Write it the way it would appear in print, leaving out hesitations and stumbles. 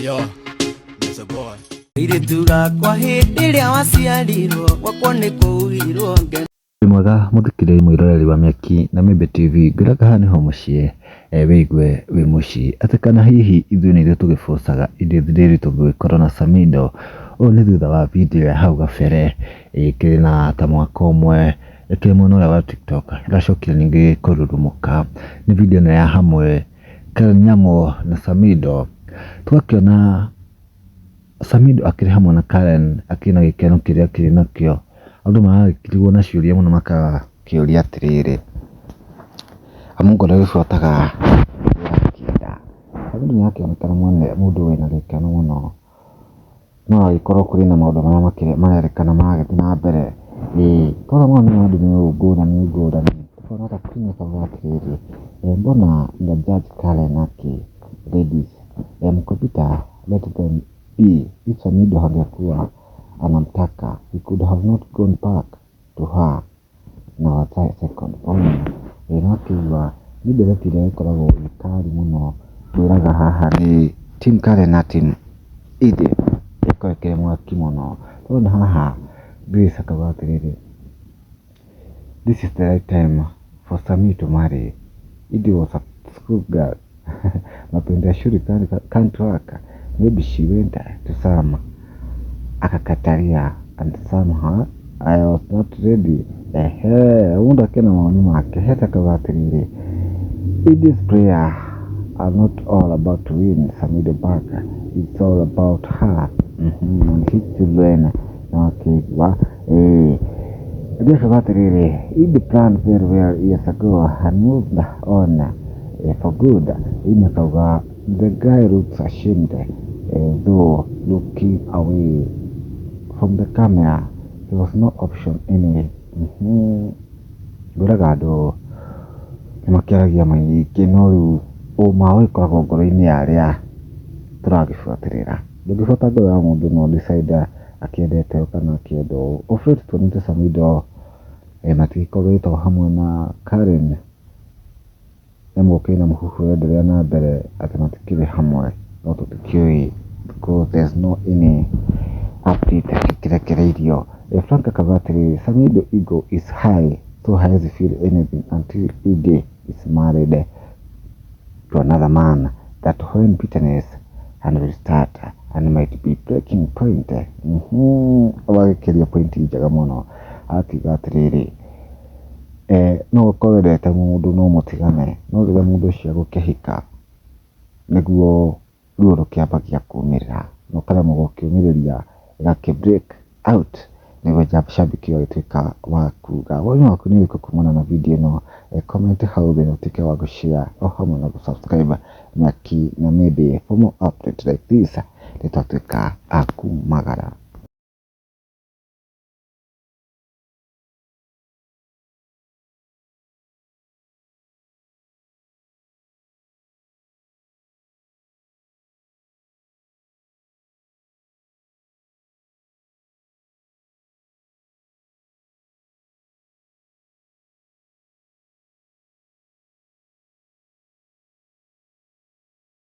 Yo, Mr. Boy. Kairĩtu gakwa hĩndĩ ĩrĩa waciarirwo gwakwa nĩ kũugirwo ngeno. Wĩ mwega mũthikĩrĩria mwĩroreri wa Mĩaki na Mĩmbi TV, ngwĩraga haha nĩho mũciĩ wĩigue wĩ mũciĩ, atĩ kana hihi ithuĩ nĩ ithuĩ tũgĩbocaga Edith Ndiritu gũgĩkorwo na Samido. Ũũ nĩ thutha wa video ya hau gabere ĩkĩrĩ na ta mwaka ũmwe ĩkĩrĩ mwena ũrĩa wa TikTok, ĩracokire ningĩ kũrurumũka. Nĩ video ĩno ya hamwe Karen Nyamu na Samido, tũgakĩona Samido akĩrĩ hamwe na Karen akĩrĩ na gĩkeno kĩrĩa akĩrĩ nakĩo. Andũ maragĩkĩrigwo na ciũria mũno makakĩũria atĩrĩrĩ, amu ngoro ĩgĩbuataga ĩrakĩenda. Samido nĩ arakĩonekana mũndũ wĩna gĩkeno mũno, no agĩkorwo kũrĩ na maũndũ marĩa marerĩkana maragĩthiĩ na mbere. Ĩĩ twarora mawoni ma andũ nĩ ngũrani ngũrani, tũkona ta Queen akauga atĩrĩrĩ, mbona mna judge Karen aki ladies, mkopita let them be. If Samido angekuwa anamtaka he could have not gone back to her na wazae second born. Ĩĩ no akĩigua nĩ ndereti ĩrĩa ĩkoragwo ĩ kali mũno, ngwĩraga haha nĩ team Karen na team Edith ĩkoragwo ĩkĩrĩ mwaki mũno. Tũrona haha Grace akauga atĩrĩrĩ, this is the right time for Sami to marry. Edith was a school girl. Mapenzi ya shule can't work. Maybe she went to Sam akakatalia and somehow I was not ready. Ehe, mũndũ akĩona mawoni make heta akauga atĩrĩrĩ, Edith's prayer are not all about to win Samido back. It's all about her and his children. Na akĩigua ĩĩ Ndio akauga atĩrĩrĩ, Edith planned very well years ago and moved on for good. Ĩni akauga the guy looks ashamed though looking away from the camera. There was no option anyway. Ngwĩraga andũ nĩ makĩaragia maingĩ no rĩu ũma ũgĩkoragwo ngoro-inĩ ya arĩa tũragĩbuatĩrĩra. Ndũngĩbuata ngoro ya mũndũ no decide akĩendete ũũ kana akĩenda ũũ. Of late tuonete Samido matigĩkoretwo hamwe na Karen, nĩ gũkĩrĩ na mũhuhu ũrenderea na mbere atĩ matikĩrĩ hamwe, no tũtikĩũĩ because there's no any update ĩkĩrekereirio. Frank akauga atĩrĩrĩ, Samido ego is high so hawezi feel anything until Edie is married to another man, that when bitterness and will start and might be breaking point. Agagĩkĩria point njega mũno, akiuga atĩrĩrĩ, no ũkorwo wendete mũndũ no mũtigane, no rĩrĩa mũndũ ũcio egũkĩhika nĩguo ruo rũkĩambagia kumĩrĩra na ũkaremwo gũkĩũmĩrĩria ĩgakĩ break out, nĩguo shabiki agĩtuĩka wa kuga. Woni waku nĩ ũrĩkũ kumana na video ĩno? Comment hau thĩ na ũtuĩke wa gũ-share o hamwe na gũ-subscribe Mĩaki na Mĩmbi for more update like this. Nĩ twatuĩka a kumagara.